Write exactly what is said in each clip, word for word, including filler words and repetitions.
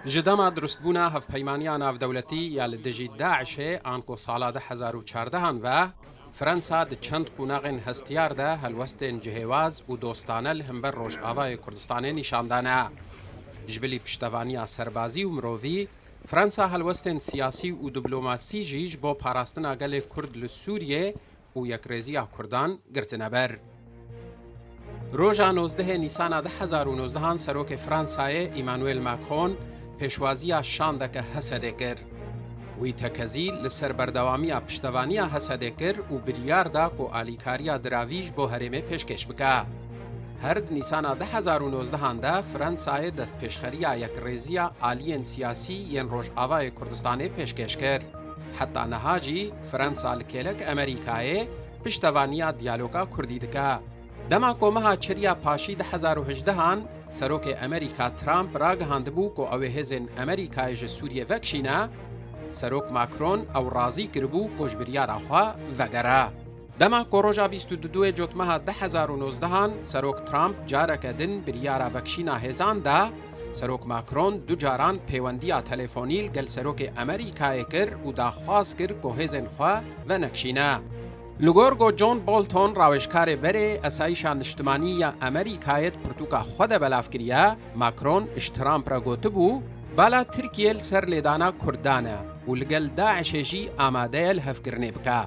Ji dema dirustbûna Hevpeymaniya Navdewletî ya li dijî DAIŞê anko sala du hezar û çardehan ve, Fransa di çend qonaxên hestiyar de helwestên cihêwaz û dostane li hember Rojavayê Kurdistanê nîşan dane. Ji bilî piştevaniya serbazî û mirovî, Fransa helwestên siyasî û diplomasî jî ji bo parastina gelê Kurd li Sûriyê û yekrêziya Kurdan girtine ber. Roja nozdehê Nîsana du hezar û nozdehan Serokê Fransayê Emmanuel Macron pêşwaziya şandeke HSDê kir. Wî tekezî li ser berdewamiya piştevaniya HSDê kir û biryar da ku alîkariya diravî ji bo herêmê pêşkêş bike. Her di Nîsana du hezar û nozdehan de Fransayê destpêşxeriya yekrêziya aliyên siyasî yên Rojavayê Kurdistanê pêşkêş kir. Heta niha jî Fransa li kêlek Amerîkayê piştevaniya diyaloga Kurdî dike. Dema ku meha Çiriya Paşî du hezar û hejdehan Serokê Amerîka Trump ragihandibû ku ew ê hêzên Amerîkayê ji Sûriyê vekişîne, Serok Macron ew razî kiribû ku ji biryara xwe vegere. Dema ku roja bîst û duyê Cotmeha du hezar û nozdehan Serok Trump careke din biryara vekişîna hêzan da, Serok Macron du caran pêwendiya telefonî li gel Serokê Amerîkayê kir û daxwaz kir ku hêzên xwe venekişîne. Li gor ku John Bolton, rawêjkarê berê Esayîşa Niştimanî ya Amerîkayê di pirtûka xwe de belav kiriye, Macron ji Trump re gotibû, bala Tirkiyê li ser lêdana Kurdan e û li gel DAIŞê jî amade ye lihevkirinê bike.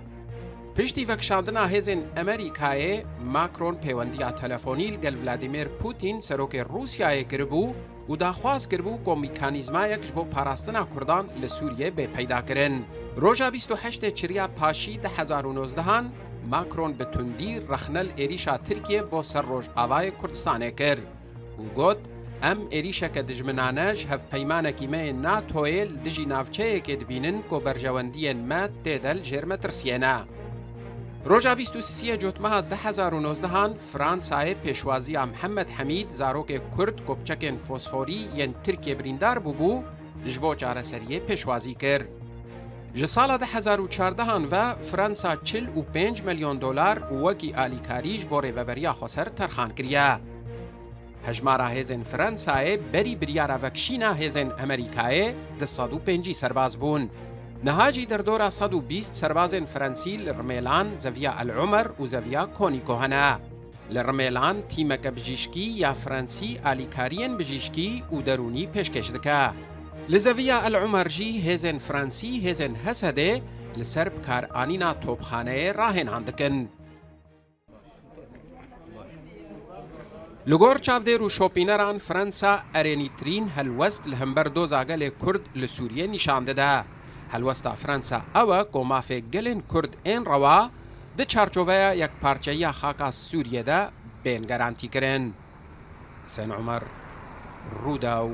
Piştî vekişandina hêzên Amerîkayê, Macron pêwendiya telefonî li gel Vladimir Putin, serokê Rûsyayê kiribû û daxwaz kiribû ku mekanîzmayek ji bo parastina Kurdan li Sûriyê bê peydakirin. Roja bîst û heştê Çiriya Paşî du hezar û nozdehan Macron bi tundî rexne li êrîşa Tirkiyê bo ser Rojavayê Kurdistanê kir û got, "Em êrîşeke dijminane ji hevpeymanekî me yê NATOyê li dijî navçeyekê dibînin ku berjewendiyên me tê de li jêr metirsiyê ne." Roja bîst û sisiyê Cotmeha du hezar û nozdehan Fransayê pêşwaziya Mihemed Hemîd, zarokê Kurd ku bi çekên fosforî yên Tirkiyê birîndar bûbû, ji bo çareseriyê pêşwazî kir. Ji sala du hezar û çardehan ve Fransa çil û pênc milyon dolar wekî alîkarî ji bo rêveberiya xweser terxan kiriye. Hejmara hêzên Fransayê berî biryara vekişîna hêzên Amerîkayê du sed û pêncî serbaz bûn. Niha jî derdora sed û bîst serbazên Fransî li Rimêlan, Zeviya El Umer û Zeviya Konîko hene. Li Rimêlan tîmeke bijîşkî ya Fransî alîkariyên bijîşkî û derûnî pêşkêş dike. Li Zeviya El Umer jî hêzên Fransî hêzên HSDê li ser bikaranîna topxaneyê rahênan dikin. Li gor çavdêr û şopîneran, Fransa erênîtirîn helwest li hember doza gelê Kurd li Sûriyê nîşan dide. Helwesta Fransa ew e ku mafê gelên Kurd ên rewa di çarçoveya yekparçeyiya xaka Sûriyê de bên garantîkirin. Husên Umer, Rûdaw,